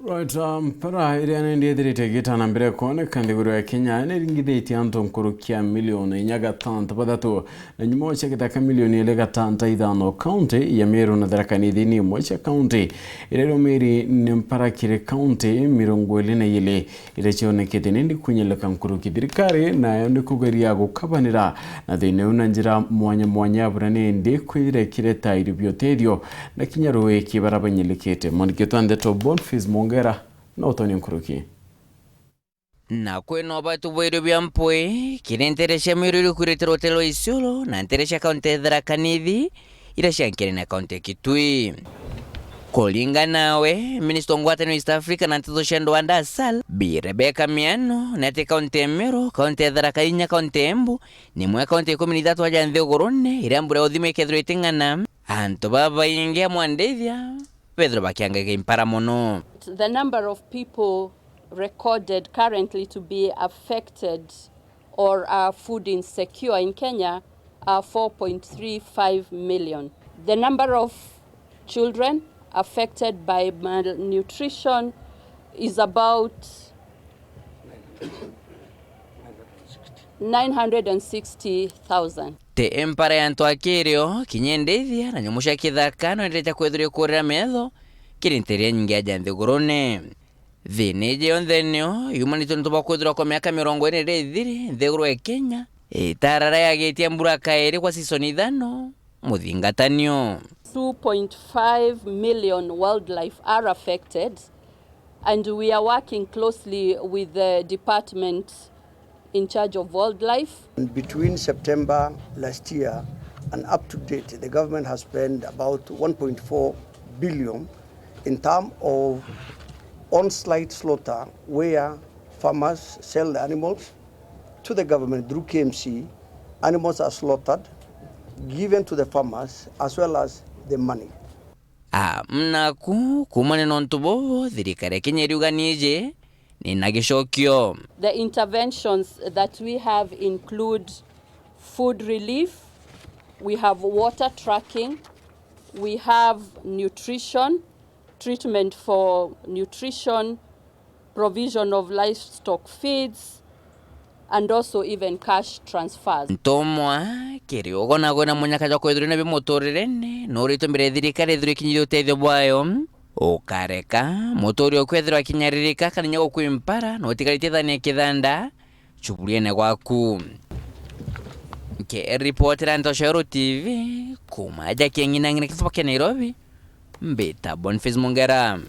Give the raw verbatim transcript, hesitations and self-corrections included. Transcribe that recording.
Right, um, mpara iria nindi ithirite igitana mbere kwoneka nthiguru ya Kenya niringithitie antu nkuruki ya milioni inya gatanta bathatu na nyumo cia githaka milioni ili gatanta ithano. Kaunti ya Meru na Tharaka Nithi ni imwe cia kaunti iria irumiri ni mpara kiri kaunti mirongo iri na ili iria cionekete nindi kwinyeleka nkuruki. Thirikari nayo ni kugeria gukabanira na thina uyu na njira mwanya mwanya ya bura nindi kwithira ikireta irio bia utethio na kinya rui kibara banyelekete. Mwandiki wetu wa ndeto Boniface Mongera na utonio nkuruki. Na kwina ubatu bwa irio bia mpwi kiri ntere cia Meru iria ikwirite rutere rwa Isiolo na ntere cia kaunti ya Tharaka Nithi iria ciankene na kaunti ya Kitui. Kuringana nawe, minista wa ngwataniro East Africa na nteto cia ndwanda Asal, Bi Rebecca Miano, ni ati kaunti ya Meru, kaunti ya Tharaka Nithi na kaunti ya Embu, ni imwe ya kaunti ikumi na ithatu aja nthigurune iria mbura ya uthima ikethirwa iting'ana. Antu babaingi amwe a ndithia bethirwa bakiangaika impara mono. The number of people recorded currently to be affected or are food insecure in Kenya are four point three five million. The number of children affected by malnutrition is about nine hundred and sixty thousand. Ti mpara ya antu a kirio, kinya ndithia na nyamu cia kithaka no ienderete kwithirwa ikurira metho kiri nteria nyingi aja nthigurune. Thina iji yonthe nio yumanite nontu bwa kwithirwa kwa miaka mirongo iri iria ithiri nthiguru ya Kenya itarara yagitie mbura kairi kwa season ithano muthingatanio. Two point five million wildlife are affected, and we are working closely with the department in charge of wildlife. And between September last year and up to date, the government has spent about one point four billion in terms of on-site slaughter, where farmers sell the animals to the government through K M C. Animals are slaughtered, given to the farmers as well as the money. A, mnaku, kuumania na untu bubu, thirikari ya Kenya iriuga niiji ni na gicokio. The interventions that we have include food relief, we have water trucking, we have nutrition, treatment for nutrition, provision of livestock feeds, and also even cash transfers. Ntumwa, kiri ugo na gwina munyaka jwa kwithirwa na bimuturirene, nuritwe mbere ya thirikari ithirwe ikinyithia utethio bwayo. Ukareka muturi ukwethirwa akinyaririka kana inya gukwimpara, na utikaritie thani ya kithanda chuburiene gwaku. Nkiripotera Ntoshero T V, kuma aja Kieng'ina ng'ina kithuba kia Nairobi, mbita Boniface Mongera.